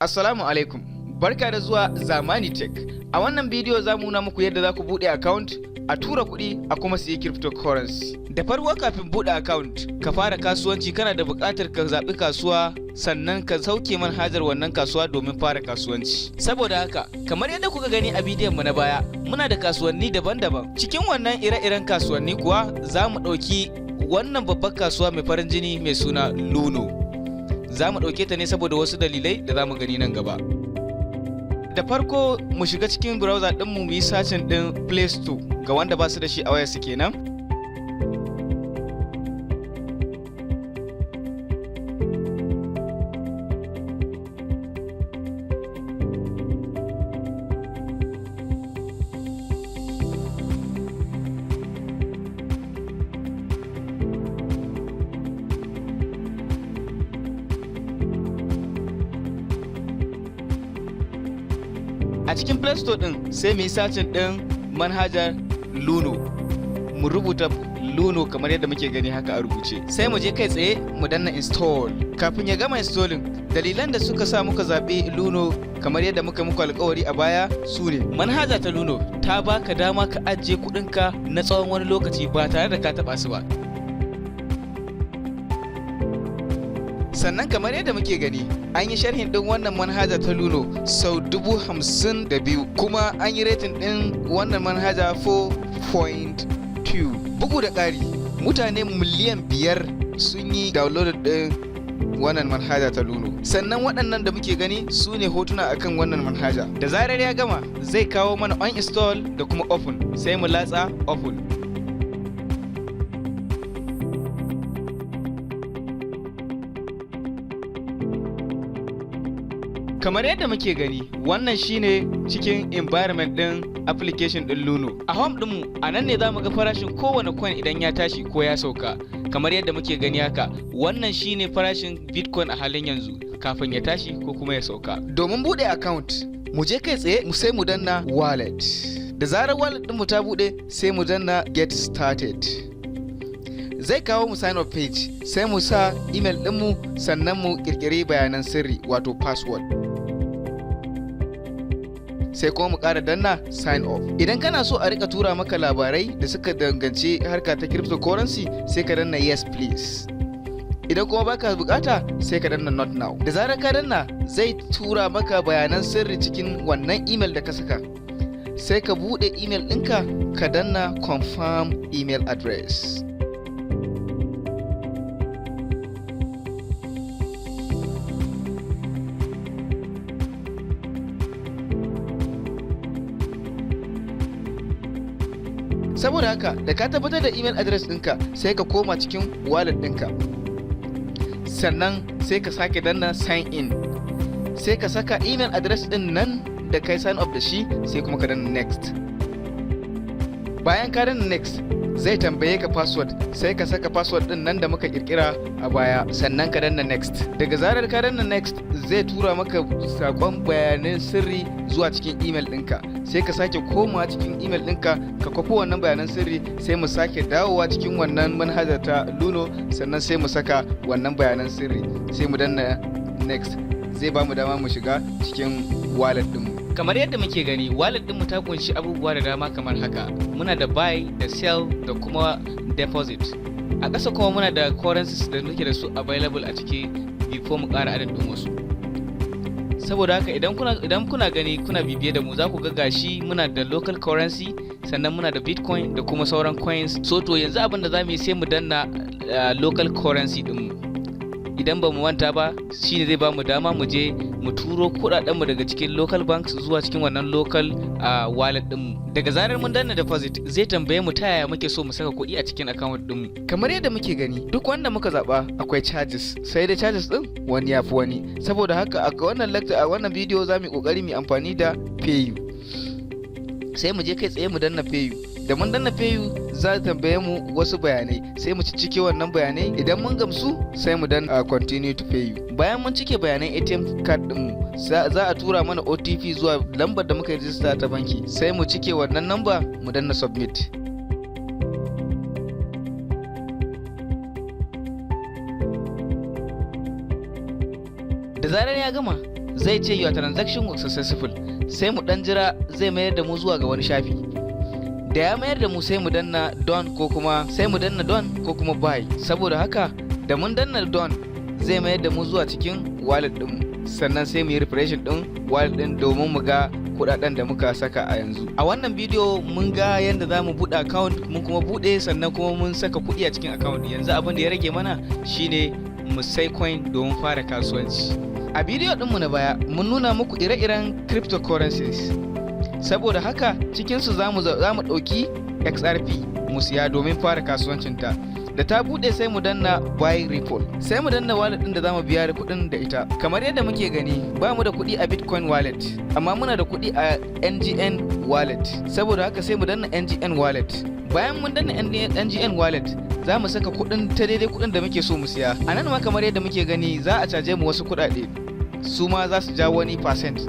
Assalamu alaikum, barka da zuwa Zamani Tech. A wannan bidiyo za mu nuna muku yadda za ku buɗe account, a tura kuɗi, a kuma siyi cryptocurrency. Da farko, kafin buɗe account, ka fara kasuwanci, kana da buƙatar ka zaɓi kasuwa, sannan ka sauke manhajar wannan kasuwa domin fara kasuwanci. Saboda haka, kamar yadda kuka gani a bidiyon mu na baya, muna da kasuwanni daban-daban. Cikin wannan ire-iren kasuwanni kuwa, za mu ɗauki wannan babbar kasuwa mai farin jini mai suna Luno. Za mu ɗauke ta ne saboda wasu dalilai da za mu gani nan gaba. Da farko, mu shiga cikin browser ɗinmu, mu yi searching ɗin Play Store ga wanda ba su da shi a wayarsu kenan. A cikin Play Store din, sai mu yi searching din manhajar Luno. Mu rubuta Luno kamar yadda muke gani haka a rubuce, sai mu je kai tsaye mu danna install. Kafin ya gama installing, dalilan da suka sa muka zaɓi Luno kamar yadda muka muku alkawari a baya su ne: manhaja ta Luno ta baka dama ka ajiye kuɗinka na tsawon wani lokaci ba tare da ka taɓa su ba. Sannan kamar yadda muke gani, an yi sharhin din wannan manhaja ta Luno sau 52,000, kuma an yi rating din wannan manhaja 4.2. Bugu da ƙari, mutane miliyan 5 sun yi download din wannan manhaja ta Luno. Sannan waɗannan da muke gani su ne hotuna akan wannan manhaja. Da zarar ya gama, zai kawo mana uninstall da kuma open, sai mu latsa open. Kamar yadda muke gani, wannan shine cikin environment din application din Luno. A home dinmu, a nan ne za mu ga farashin kowane coin idan ya tashi ko ya sauka. Kamar yadda muke gani haka, wannan shine farashin Bitcoin a halin yanzu kafin ya tashi ko kuma ya sauka. Domin bude account, mu je kai tsaye sai mu danna wallet. Da zarar wallet ɗinmu ta bude, sai mu danna get started. Zai kawo mu sign up page, sai mu sa email ɗinmu, sannan mu kirkiri bayanan sirri, wato password, sai kuma mu ƙara danna sign up. Idan kana so a rika tura maka labarai da suka danganci harka ta cryptocurrency, sai ka danna yes please. Idan kuma baka bukata, sai ka danna not now. Da zarar ka danna, zai tura maka bayanan sirri cikin wannan email da ka saka. Sai ka bude email ɗinka, ka danna confirm email address. Saboda haka, da ka tabbatar da email address ɗinka, sai ka koma cikin wallet ɗinka, sannan sai ka sake danna sign in, sai ka saka email address ɗin nan da kai sign up da shi, sai kuma ka danna next. Bayan ka danna next, zai tambaye ka password, sai ka saka password din nan da muka kirkira a baya, sannan ka danna next. Daga zarar ka danna next, zai tura maka sakon bayanan sirri zuwa cikin email ɗinka. Sai ka sake komawa cikin email ɗinka, ka kwafi wannan bayanan sirri, sai mu sake dawowa cikin wannan manhajar ta Luno, sannan sai mu saka wannan bayanan sirri, sai mu danna next. Zai ba mu dama mu shiga cikin wallet ɗinmu. Kamar yadda muke gani, wallet ɗinmu ta kunshi abubuwa da dama kamar haka: muna da buy da sell da kuma deposit. A ƙasa kuma muna da currencies da muke da su available a ciki before mu ƙara adadin wasu. Saboda haka, idan kuna gani, kuna bibiye da mu, za ku ga gashi muna da local currency, sannan muna da Bitcoin da kuma sauran coins. So to, yanzu abin da za mu yi, sai mu danna local currency ɗinmu. Idan ba mu manta ba, shine zai ba mu dama mu je mu turo kudadenmu daga cikin local banks zuwa cikin wannan local wallet dinmu. Daga zarar mun danna deposit, zai tambaye mu ta yaya muke so mu saka kuɗi a cikin account dinmu. Kamar yadda muke gani, duk wanda muka zaba akwai charges, sai dai charges din wani yafi wani. Saboda haka, a wannan lecture, a wannan bidiyo, za mu yi kokari mu amfani da PayU. Sai mu je kai tsaye mu danna PayU. Da mun danna PayU, za ta tambaye mu wasu bayanai, sai mu cike wannan bayanai. Idan mun gamsu, sai mu danna continue to PayU. Bayan mun cike bayanan ATM card din mu, za a tura mana OTP zuwa lambar da muka rijista ta banki, sai mu cike wannan namba, mu danna submit. Da zarar ya gama, Zai ce "Your transaction was successful." Sai mu dan jira, zai mayar da mu zuwa ga wani shafi. Da ya mayar da mu, sai mu danna done ko kuma sai mu danna done ko kuma buy. Saboda haka da mun danna done, zai mayar da mu zuwa cikin wallet ɗinmu. Sannan sai mu yi refreshing ɗin wallet ɗin domin mu ga kudaden da muka saka a yanzu. A wannan bidiyo mun ga yadda za mu buɗe account, mun kuma buɗe, sannan kuma mun saka kuɗi a cikin account. Yanzu abin da ya rage mana shine mu sai coin domin fara kasuwanci. A bidiyo ɗinmu na baya mun nuna muku ire-iren cryptocurrencies. Saboda haka cikinsu za mu ɗauki XRP mu siya domin fara kasuwancinta. Da ta bude, sai mu danna buy Ripple, sai mu danna wallet din da zamu biya kuɗin da ita. Kamar yadda muke gani, ba mu da kuɗi a Bitcoin wallet, amma muna da kuɗi a NGN wallet. Saboda haka sai mu danna NGN wallet. Bayan mun danna NGN wallet, za mu saka kuɗin ta daidai kuɗin da muke so mu siya. A nan ma, kamar yadda muke gani, za a caje mu wasu kuɗaɗe, su ma za su ja wani percent.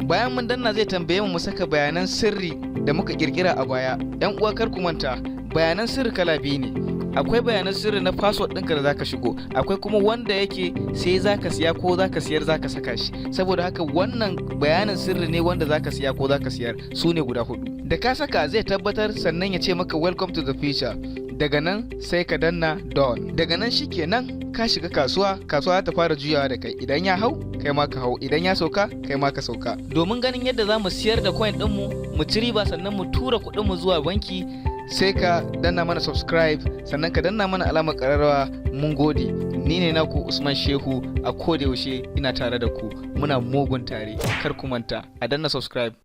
Bayan mun danna, zai tambaye mu mu saka bayanan sirri da muka kirkira a baya. Yan uwa, kar ku manta, bayanan sirri kala biyu ne. Akwai bayanan sirri na password ɗinka da zaka shigo, akwai kuma wanda yake sai zaka siya ko zaka siyar zaka saka shi. Saboda haka wannan bayanin sirri ne wanda zaka siya ko zaka siyar, su ne guda hudu. Da ka saka, zai tabbatar, sannan ya ce maka "Welcome to the future." Daga nan sai ka danna done. Daga nan shikenan, ka shiga kasuwa. Kasuwa ta fara juyawa da kai. Idan ya hau, kai ma ka hau. Idan ya sauka, kai ma ka sauka. Domin ganin yadda za mu siyar da coin ɗinmu mu ci riba, sannan mu tura kuɗinmu zuwa banki, sai ka danna mana subscribe, sannan ka danna mana alamar ƙararrawa. Mun gode. Ni ne naku Usman Shehu. A koda yaushe ina tare da ku, muna mugun tare. Kar ku manta a danna subscribe.